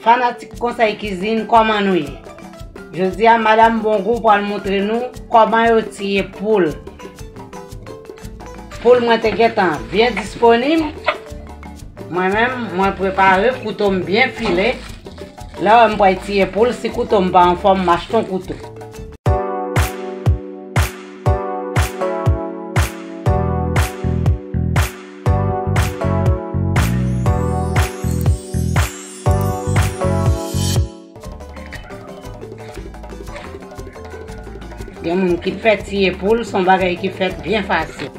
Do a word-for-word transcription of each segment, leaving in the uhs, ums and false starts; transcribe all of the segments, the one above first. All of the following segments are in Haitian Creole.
Fanatik Konsèy Kizin, kòman nou ye? Jodi a, Madam Bongou pral montre nou kòman yo tiye poul. Poul mwen te gentan byen disponib. Mwen menm, mwen prepare kouto m byen file. Lè w wè m pral tiye poul, si kouto m pa anfòm, m achte yon kouto. Gen moun ki fè tiye poul, se yon bagay ki fèt byen fasil.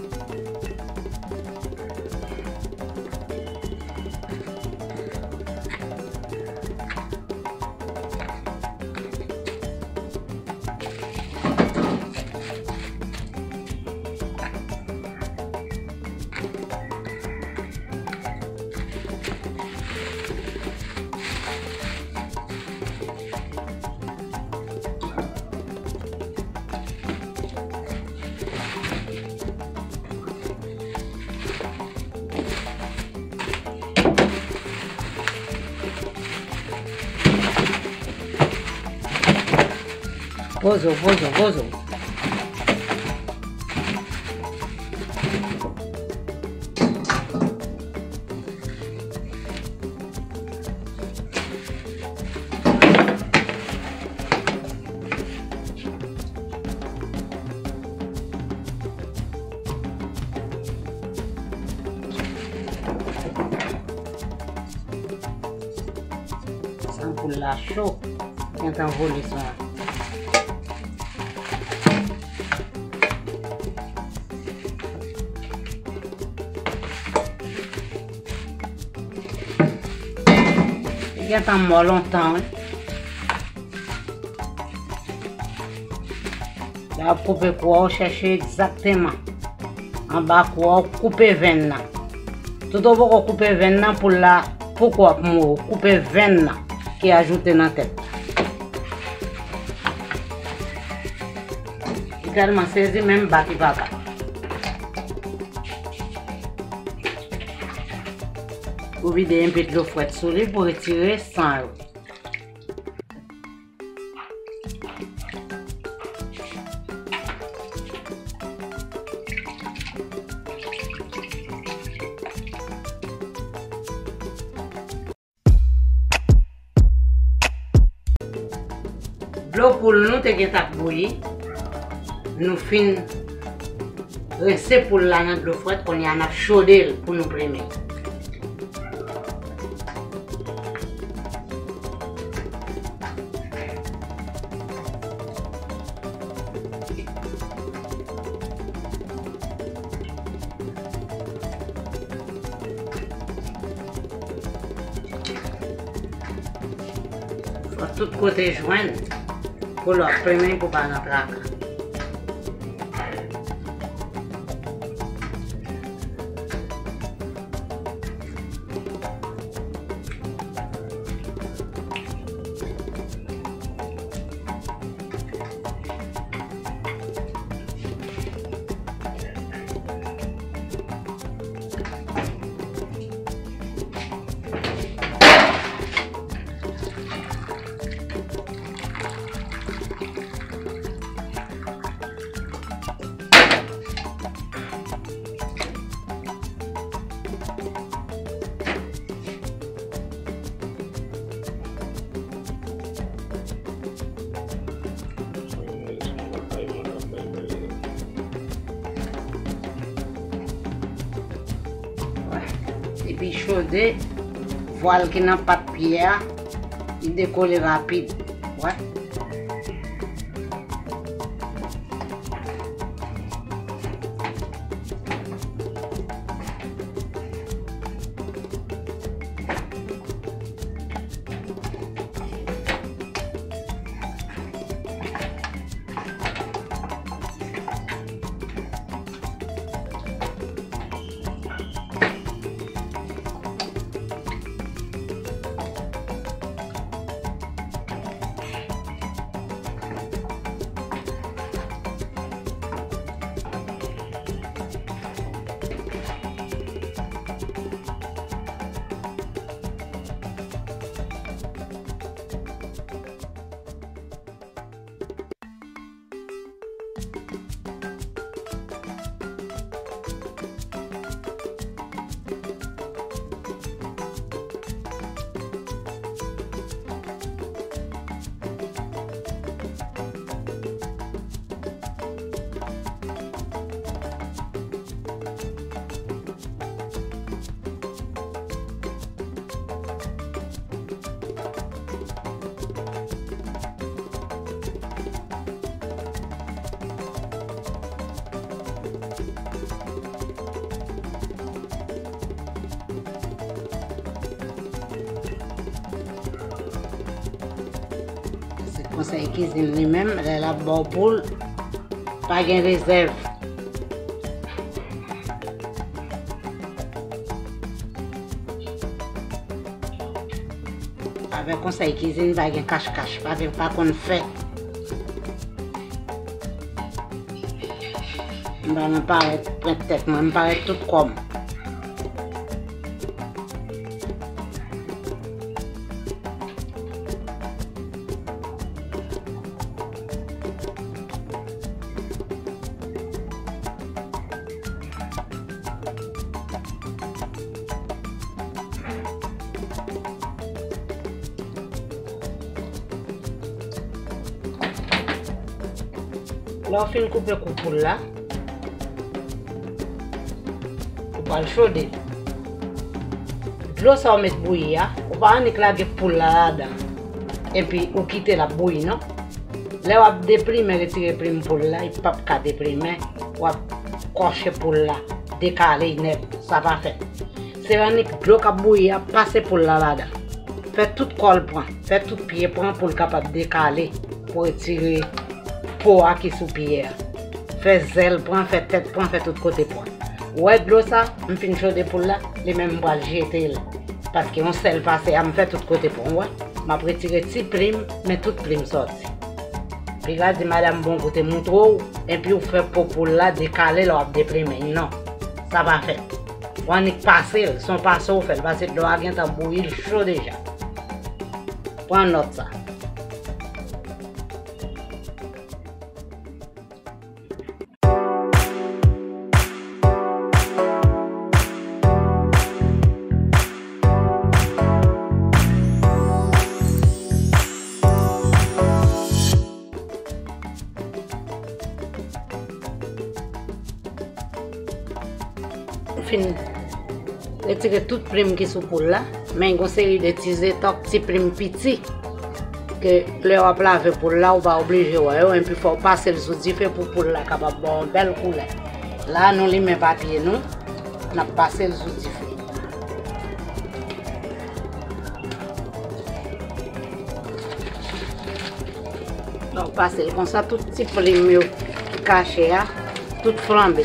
Poze w, poze w, poze w. San poul la cho, gentan vole swa. Li gentan mò lontan, wi. Lè w ap koupe kou a, w chèche egzakteman anba kou a, w koupe venn nan. Tout ou poko koupe venn nan, poul la poko ap mouri, w koupe venn nan ki ajoute nan tèt. Li tèlman sezi, menm bat li pa bat. Ou vide enpe dlo frèt sou li pou retire san yo. Dlo poul nou te gentan ap bouyi. Nou fin rense poul la nan dlo frèt, kounye a n ap chode l pou nou plimen. Fò tout kote jwenn pou lè w ap plimen pou pa nan traka. Epi chode, vwal ki nan pat pye a, li dekole rapid. Wè. Konsèy kizin li menm, lè l ap ba w poul, pa gen rezèv. Avèk konsèy kizin, pa gen kach kach, pa gen, pa konn fè. M pa nan parèt pwent tèt mwen, m parèt tout kò m. Lè w fin koupe kou poul la, ou pral chode l. Dlo sa w met bouyi a, ou pa annik lage poul la ladan, epi ou kite l ap bouyi, non. Lè w ap deplimen, retire plim poul la, li p ap ka deplimen, w ap kòche poul la, dekale l nèt, sa pa fèt. Se annik dlo k ap bouyi a, pase poul la ladan. Fè tout kò l pran, fè tout pye pran pou l kapab dekale, pou retire po a ki sou pye a. Fè zèl pran, fè tèt pran, fè tout kote pran. Ou wè dlo sa, m fin chode poul la, li menm m pral jete l. Paske yon sèl pase a, m fè tout kote pran, w wè. M ap retire ti plim, men tout plim sòti. Piga di madanm Bongou te montre w, epi w fè po poul la dekale lè w ap deplimen l. Non, sa pa fèt. W annik pase l, se yon pase w fè l, paske dlo a gentan bouyi, l cho deja. Pran nòt sa. Fin retire tout plim ki sou poul la, men gen yon seri de ti zetòk, ti plim piti, ke lè w ap lave poul la, ou pa oblije wè yo, enpi fò w pase l sou dife pou poul la kapab ba w yon bèl koulè. La, nou limen papye nou, n ap pase l sou dife. Donk, pase l konsa, tout ti plim yo ki kache a, tout flanbe.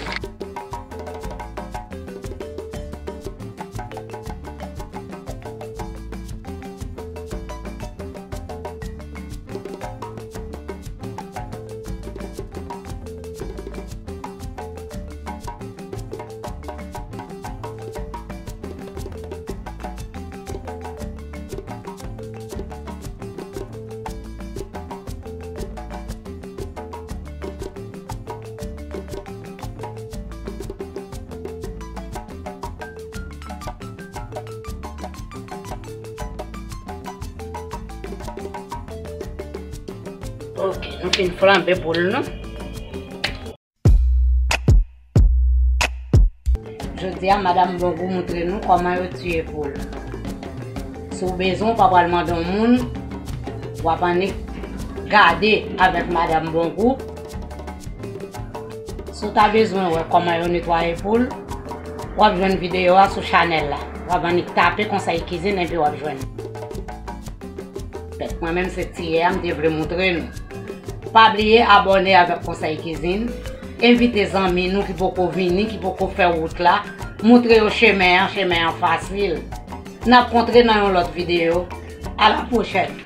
Ok, nou fin flanbe poul nou. Jodi a, madanm Bongou montre nou kòman yo tiye poul. Si w bezwen, w pa pral mande yon moun, w ap annik gade avèk madanm Bongou. Si w ta bezwen wè kòman yo netwaye poul, w ap jwenn videyo a sou chanèl la. W ap annik tape Konsèy Kizin epi w ap jwenn. Mwen menm se tiye a m te vle montre nou. Pa bliye abòne avèk Konsèy Kizin. Envite zanmi nou ki poko vini, ki poko fè wout la. Montre yo chemen an, chemen an fasil. N ap kontre nan yon lòt videyo. A la pwochèn!